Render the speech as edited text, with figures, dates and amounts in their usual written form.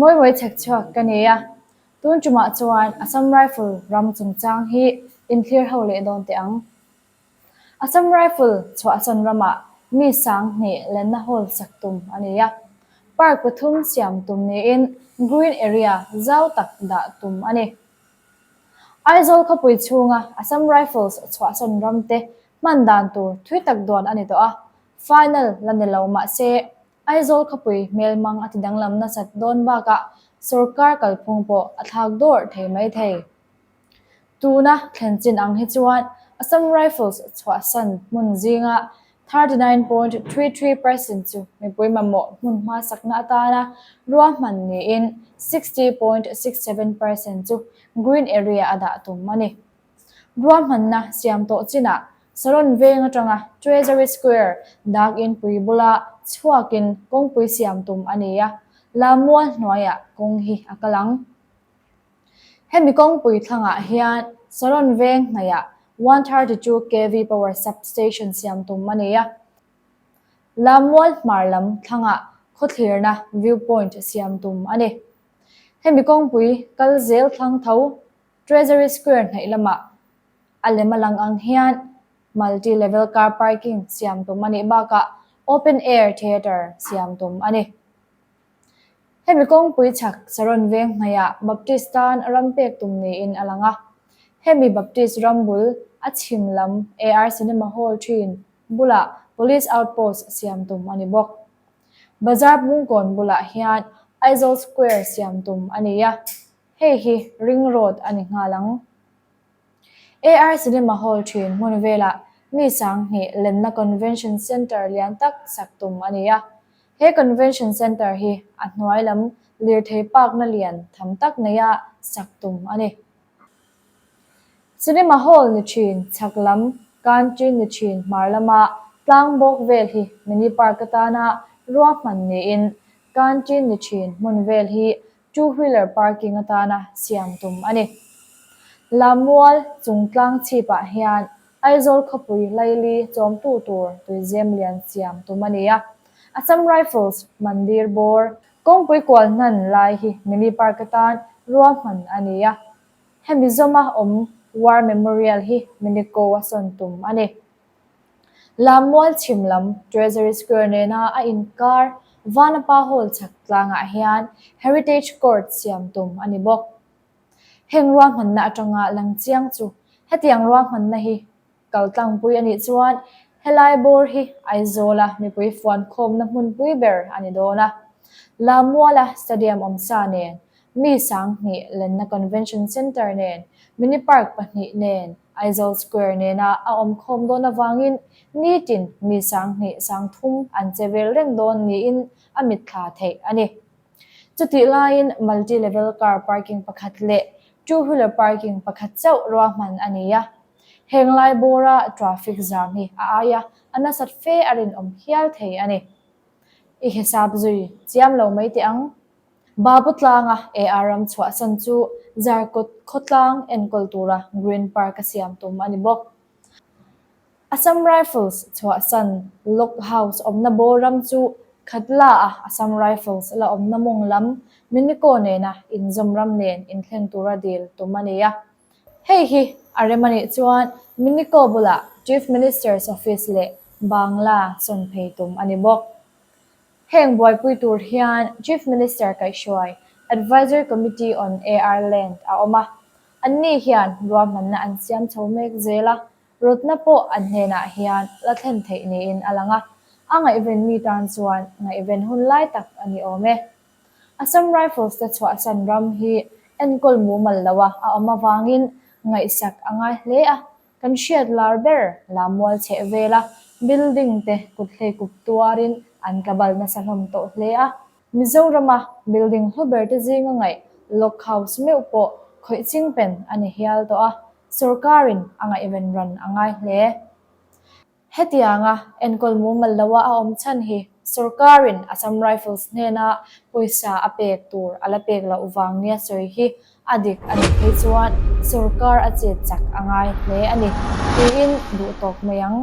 Mawi mawi chhek chhuak ka ni a, tun tumah chuan Assam Rifle ram chungchang hi inthlir ho leh dawn teh ang. Assam Rifle chhuahsawn ramah mi 2000 lenna hall sak tum a ni a, park pathum siam tum niin green area zau tak dah tum a ni. Aizawl khawpui chhunga Assam Rifles chhuahsawn ramte hman dan tur thui tak dawn a ni tawh a, final la ni lo mah se Aizawl khawpui hmelmang a ti danglam nasat dawn bakah sorkar kalphung pawh a thlak dawrh thei mai thei. Tuna thlen chin ang hi chuan Assam Rifles chhuahsan hmun zinga 39.33 percent chu mipui mamawh hmun hmasakna atana ruahman niin 60.67 percent chu green area a dah tum a ni. Ruahmanna siam tawh chinah Saron veng atanga Treasury Square dak inpui bula chhuakin kawngpui siam tum a ni a, Lammual hnuaiah kawng hi a kal ang. Hemi kawngpui thlangah hian Saron veng hnaihah 132 kv power sub-station siam tum a ni a. Lammual hmar lam thlangah khawthlirna view point siam tum a ni. Hemi kawngpui kal zel thlang tho Treasury Square hnaih lamah a lem a lang ang hian multi level car parking siam tum a nih bakah open air theatre siam tum a ni. Hemi kawngpui chhak Saron veng hnaihah Baptist tan ram pek tum niin a lang a. Hemi Baptist ram bul a chhim lam AR Cinema Hall thin bulah Police Outpost siam tum a ni bawk. Bazar Pungkawn bulah hian Aizawl Square siam tum a ni a, hei hi Ring Road a ni nghal ang. AR Cinema Hall thin hmun velah mi 2000 lenna Convention Centre lian tak sak tum a ni a. He Convention Centre hi a hnuai lam lirthei parkna lian tham tak neia sak tum a ni. Cinema Hall ni thin chhak lam, canteen ni thin hmar lama tlang bawk vel hi mini park atana ruahman niin canteen ni thin hmun vel hi Two-wheeler parking atana siam tum a ni. Lammual chungtlang chhipah hian Aizawl khawpui laili chawmtu tur tuizem lian siam tum a ni a. Assam Rifles Mandir bawr kawngpui kual hnan lai hi mini park atan ruahman a ni a. Hemi zawma awm War Memorial hi mini ko a sawn tum a ni. Lammual chhim lam Treasury Square nena a inkar Vanapa Hall chhak tlangah hian Heritage Court siam tum a ni bawk. Heng ruahmanna atanga lang chiang chu hetiang ruahmanna hi kal tlangpui a nih chuan helai bawr hi Aizawla mipui fuankhawmna hmunpui ber a ni dawn a. Lammuala Stadium awmsa nen, mi 2000 lenna Convention Centre nen, mini park pahnih nen, Aizawl Square nena a awm khawm dawn avangin nitin mi 2000 3000 an che vel reng dawn niin a mitthla theih a ni. Chutih laiin multi level car parking pakhat leh two wheeler parking pakhat chauh ruahman a ni a. Heng lai bawra traffic zam hi a aia a nasat fe a rinawm hial thei a ni. I hisap zui chiam lo mai teh ang. Babu tlanga AR ram chhuahsan chu Zarkawt khawtlang enkawl tura Green Park a siam tum a ni bawk. Assam Rifles chhuahsan Log House awmna bawr ram chu Khatla a Assam Rifles la awmna mawng lam Minico nena inzawm ram nen inthleng tura dil tum a ni a. Hei hi a rem a nih chuan Minico bulah Chief Minister's Office leh Bangla sawn phei tum a ni bawk. Heng buaipui tur hian Chief Minister kaihhruai Advisory Committee on AR Land a awm a, anni hian ruahmanna an siam chho mek zel a, rawtna pawh an hnenah hian la thlen theih niin a lang a, a ngaihven mi tan chuan ngaihven hun lai tak a ni awm e. Assam Rifles te chhuahsan ram hi enkawl mumal loa a awm avangin ngaihsak a ngai hle a, Kan hriat lar ber Lammual chheh vela building te kut hlei kup tuarin an tlabal nasa hlawm tawh hle a. Mizorama building hlu ber te zinga ngaih Log House meuh pawh khawih ching pen a ni hial tawh a, sorkarin a ngaihven ran a ngai hle. Hetianga enkawl mumal loa a awm chhan hi sorkarin Assam Rifles hnena pawisa a pek tur a la pek loh vang nia sawi hi a dik a nih phei chuan sorkar a chet chak a ngai hle a ni tiin duh tawk mai ang.